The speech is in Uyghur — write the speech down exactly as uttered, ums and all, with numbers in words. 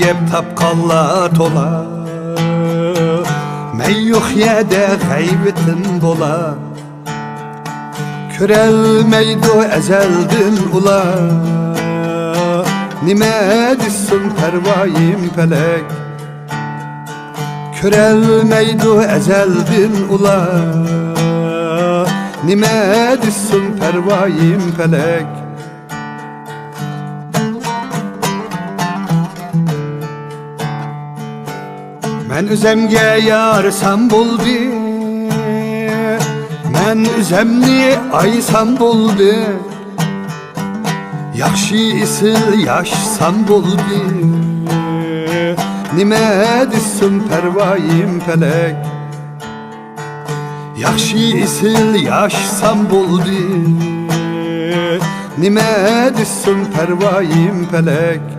يەپ تاپقانلار تولا، مەن يوق يەردە غەيۋىتىم بولا. كۆرەلمەيدۇ ئەزەلدىن ئۇلار، نېمە دېسۇن پەرۋايىم پەلەك. كۆرەلمەيدۇ ئەزەلدىن ئۇلار، نېمە دېسۇن پەرۋايىم پەلەك. مەن ئۆزەمگە يارىسام بولدى، مەن ئۆزەمنى ئايىسام بولدى. ياخشى ئېسىل ياشىسام بولدى، نېمە دېسۇن پەرۋايىم پەلەك. ياخشى ئېسىل ياشىسام بولدى، نېمە دېسۇن پەرۋايىم پەلەك.